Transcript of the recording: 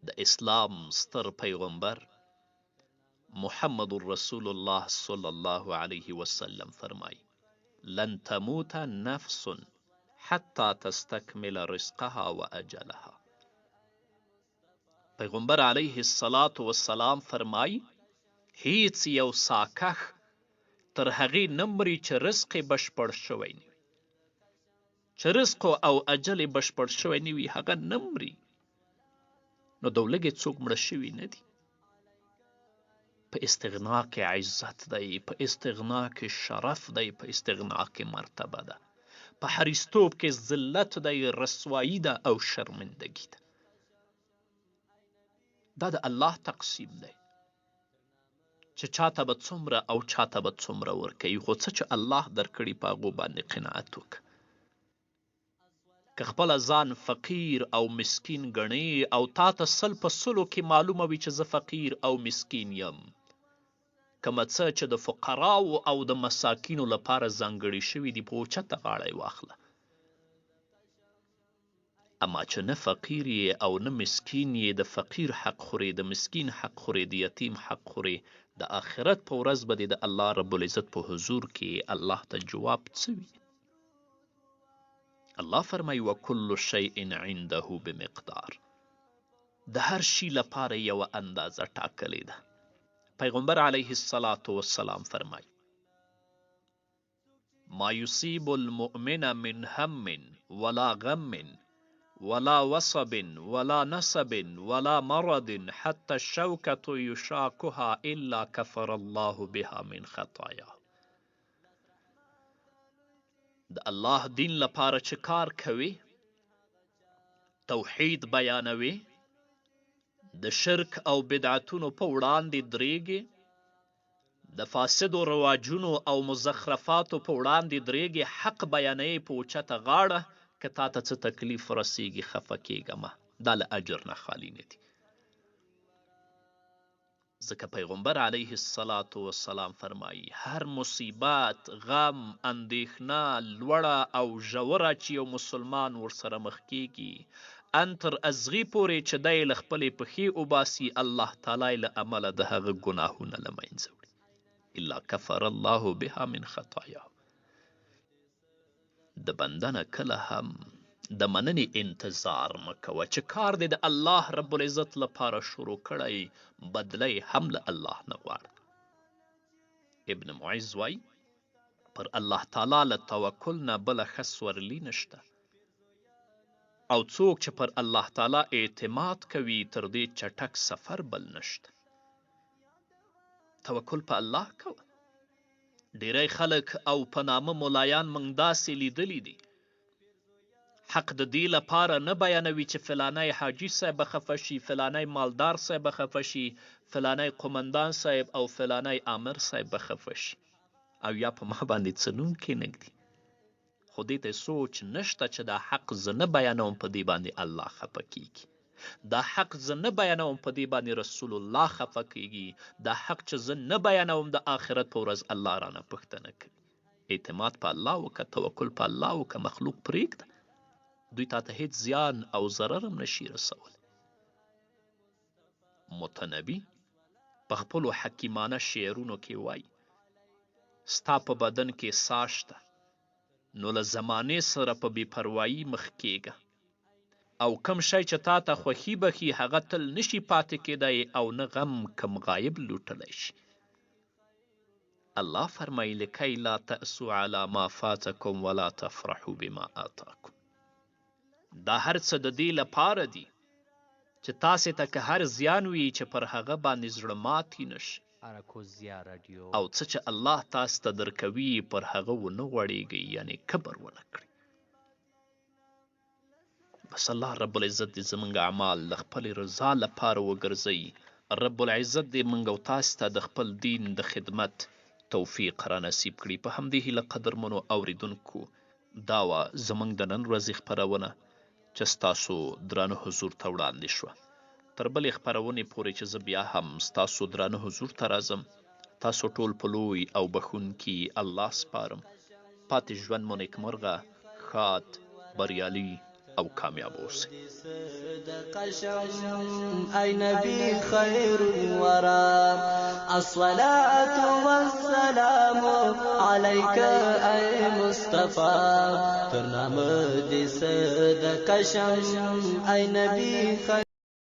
د اسلام ستر پیغمبر محمد رسول الله صلی الله علیه وسلم فرمایي: لن تموت نفس حتی تستکمل رزقها و اجلها. پیغمبر علیه الصلاة والسلام فرمایي: هیڅ یو ساکښ تر هغې نه مري چې رزق یې بشپړ شوی نه وي. چې رزق او اجل یې بشپړ شوی نه وي هغه نه مري. نو د ولږې څوک مړه شوي نه دي. په استغنا کې عزت دی، په استغنا کې شرف دی، په استغنا کې مرتبه ده، په حریصتوب کې ذلت دی، رسوایی ده او شرمندګي ده. دا د الله تقسیم دی چې چاته به څومره او چاته به څومره ورکوي، خو څه چې الله درکړي په هغو باندې قناعت وکړه. که خپله ځان فقیر او مسکین ګڼې او تا ته 100 په 100 کې معلومه وي چې زه فقیر او مسکین یم، کومه څه چې د فقراو او د مساکینو لپاره ځانګړي شوي دي په اوچته غاړه یې واخله. اما چې نه فقیر یې او نه مسکین یې، د فقیر حق خورې، د مسکین حق خورې، د یتیم حق خورې، د آخرت په ورځ به دې د الله رب العزت په حضور کې الله ته جواب څه وي؟ الله فرمایي: وکل شیء عنده بمقدار. د هر شي لپاره یوه اندازه ټاکلې ده. پیغمبر علیه الصلاة والسلام فرمایي: ما یصیب المؤمن من هم ولا غم ولا وصب ولا نصب ولا مرض حتی الشوکة یشاکها الا کفر الله بها من خطایاه. د الله دین لپاره چې کار کوي، توحید بیانوي، د شرک او بدعتونو په وړاندې درېږي، د فاسدو رواجونو او مزخرفاتو په وړاندې درېږي، حق بیانوي په اوچته غاړه، که تا ته څه تکلیف رسیږي خفه کېږه مه، دا له اجر نه خالي نه دي. ځکه پیغمبر علیه الصلاة والسلام فرمایي: هر مصیبت، غم، اندېښنه لوړه او ژوره چې یو مسلمان ورسره مخ کیږي، ان تر ازغي پورې چې دی له خپلې پښې وباسي، الله تعالی له امله د هغه ګناهونه له منځه وړي. الا کفر الله بها من خطایاه. د بنده نه کله هم د مننې انتظار مه کوه، چې کار دې د الله رب العزت لپاره شروع کړی، بدله یې هم له الله نه غواړه. ابن معز وایي: پر الله تعالی له توکل نه بله ښه سورلي نشته، او څوک چې پر الله تعالی اعتماد کوي تر دې چټک سفر بل نشته. توکل په الله کوه. ډیری خلک او په نامه ملایان موږ داسې لیدلي دي، حق د دې لپاره نه بیانوي چې فلانی حاجي صاحب به خفه شي، فلانی مالدار صاحب به خفه شي، فلانی قومندان صاحب او فلانی آمر صاحب به خفه شي، او یا په ما باندې څه نوم کښېنږدي. خو دې ته سوچ نشته چې دا حق زه نه بیانوم په دې باندې الله خفه کیږي، دا حق زه نه بیانوم په دې باندې رسول الله خفه کیږي، دا حق چې زه نه بیانوم د آخرت په ورځ الله رانه پوښتنه کوي. اعتماد په الله وکړه، توکل په الله وکړه، مخلوق پرېږده، دوی تا ته هیڅ زیان او ضرر هم نشي رسولی. متنبي په خپلو حکیمانه شعرونو کې وایي: ستا په بدن کې ساه شته، نو له زمانې سره په بې پروایي مخ کېږه، او کوم شی چې تا ته خوښي بښي هغه تل نشي پاتې کېدای او نه غم کوم غایب لوټلی شي. الله فرمایي: لکی لا تأسو علی ما فاتکم ولا تفرحو بما آتاکم. دا هر څه د دې لپاره دي چې تاسې ته که هر زیان وي چې پر هغه باندې زړه ماتي نه شئ، اراکوزیا راډیو. او څه چې الله تاسې ته درکوي پر هغه ونه غوړېږئ، یعنې کبر ونه کړئ. بس الله رب العزت دې زموږ اعمال د خپلې رضا لپاره وګرځوي. رب العزت دې موږ او تاسې ته د خپل دین د خدمت توفیق را نصیب کړي. په همدې هیله قدرمنو اوریدونکو، دا وه زموږ د نن ورځې خپرونه چې ستاسو درانه حضور ته وړاندې شوه. تر بلې خپرونې پورې چې زه بیا هم ستاسو درانه حضور ته راځم، تاسو ټول په لوی او بښونکي الله سپارم. پاتې ژوند مو نیکمرغه، ښاد، بریالي او کامیاب اوسئ. ای نبی خیر الورا، الصلاة والسلام عليك ای مصطفی، تر نامه دې صدقه شم ای نبی خیر.